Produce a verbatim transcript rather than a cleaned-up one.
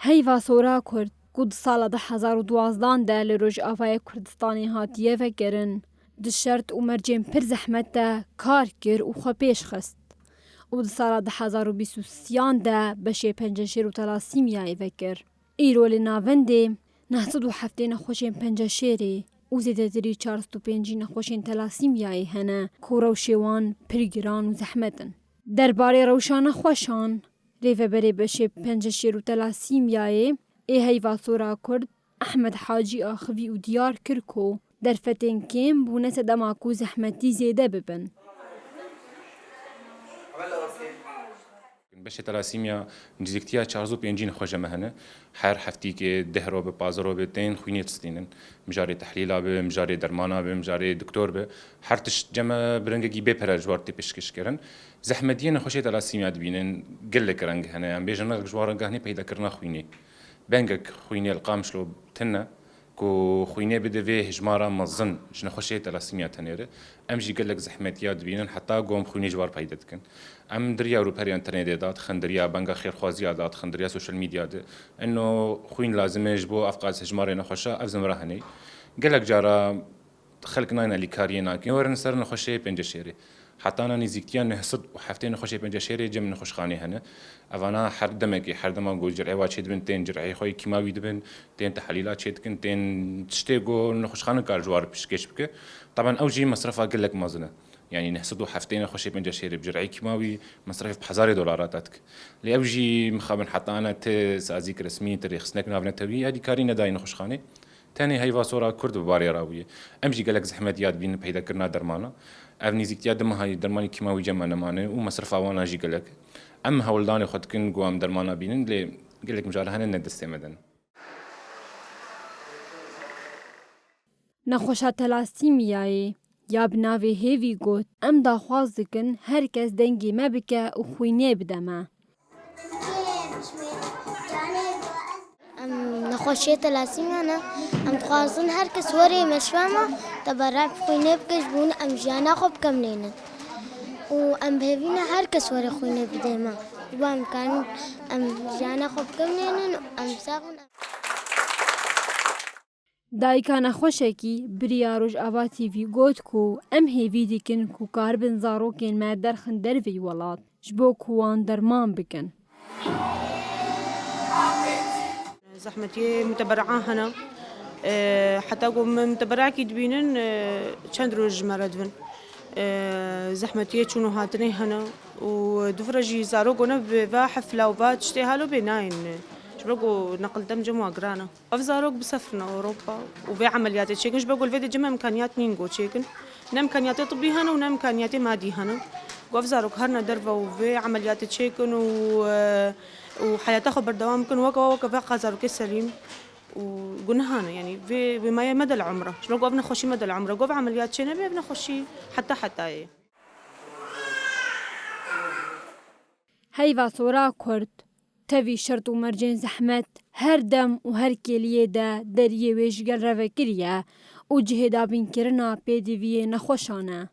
Heyva Sora Kurd, ku di sala du hezar û duwazdan de li Rojavayê Kurdistanê hatiye vekirin, di şert û mercên pir zehmet de kar kir û xwe pêş xist û di sala du hezar û bîst û sêyan de beşê penceşêr û telasîmyayê vekir. Îro li navendê neh sed û heftê nexweşên penceşêrê û zêdetirî çar sed û pêncî nexweşên telasîmyayê hene ku rewşê wan pir giran û zehmet in. Derbarê rewşa nexweşan, rêveberê beşê penceşêr û telasîmyayê ê Heyva Sora Kurd, Ehmed Hacî axivî û diyar kir ku derfetên kêm bûne sedema ku zehmetî zêde bibin. Beşê telasîmya nêzîktiya çar sed û pêncî nexweşê me hene. Her heftîkê deh robe, pazdeh robe tên xwînê distînin. Mijarê tehlîla be, mijarê dermana be, mijarê doktor be. Her tişt cem e bi rengekî bê pere ji war tê pêşkêş kirin. Zehmetiyê nexweşê telasîmya dibînin, gelek reng hene. Em bêjin reng ji wan renga hene peydakirina xwînê. Bengek xwînê li Qamişlo tune ku xwînê bide vê hejmara mezin ji nexweşê telasîmya tenêre. Em jî gelek zehmetiya dibînin heta ku em xwînê ji war peyde dikin. Em di riya rûperiya înternetê dadixin, di riya benga xêrxwaziya dadixin, di riya sosyal medya de. Ino xwîn lazim e ji bo ev qas hejmarê nexweşa, ev zimra hene. Gelek cara xelk nayne alîkariyê nakin. Werin ser nexweşê penceşêrê. Hetana nêzîktiya neh sed û heftê nexweşê penceşêrê cem nexweşxanê hene. Evana her demekê, her dema ku cirê wa çêdibin, tên cirê xwe yê kîmawî dibin, tên tehlîla çêdikin, tên tiştê ku nexweşxane kar ji war piştgêş bike. Taban ew jî mesrefa gelek mezin e. Yanî neh sed û heftê nexweşê penceşêrê bi cirê kîmawî mesrefê bi hezarê dolara te dike. Lê ew jî mixabin heta ana ti sazîk resmî, ti rêxisnek navnetewî, alîkarî nedayê nexweşxanê. Tenê Heyva Sora Kurd bi barê re bûye. Em jî gelek zehmet ya dibînin peydakirina dermana. Ev nêzîktiya du meha yê dermanê kîmawî cem me nemane û mesrefa wana jî gelek. Em hewldanê xwe dikin ku em dermana bînin, lê gelek mijara hene ne destê me de ne. Nexweşa telasîmyayê ya bi navê Hêvî got, em daxwaz dikin her kes dengê me bike û xwînê bide me. Em nexweşiyê telasîmya ne. Em dixwazin her kes were meşva me, teberek xwînê bike, ji bo em jiyana xwe bikemnênin. Û em bi hêvî ne her kes were xwînê bide me. Ji bo em karin em jiyana xwe bikemnênin û em sax bin. Dayika nexweşekî bi riya Rojava T V got ku em hêvî dikin ku karibin zarokên me derxin derveyî welat ji bo ku wan derman bikin. Zehmetiyê muteberean hene. E, heta ku me mutebereakî dibînin, e, çend roj ji me re dibin. E, zehmetiyê çûn û hatinê hene û dûvre jî zarok gone bi va hefla û va tiştê halo bê nayên. Ji ber ku neqil dem cem wa giran e. Ev zarok bisefirine Ewropa û vê emeliyatê çêkin, ji ber ku li vê de cem imkaniyat nîn ku çêkin. Ne imkaniyatê tibbî hene û ne imkaniyatê madî hene. Ku ev zarok herine derve û vê emeliyatê çêkin û, e, û heyata xwe berdewam bikin, weke we, weke veqa zarokê selîm û guneha ne. Yanî vê, vê maye me de li umre. Ji ber ku ev nexweşî me de li umre. Ku ev emeliyat çê nebe, ev nexweşî heta hetayê. Heyva Sora Kurd, tevî şert û mercên zehmet, her dem û her kêliyê de deriyê wê ji gel re vekiriye û cihê dabînkirina pêdiviyê nexweşan e.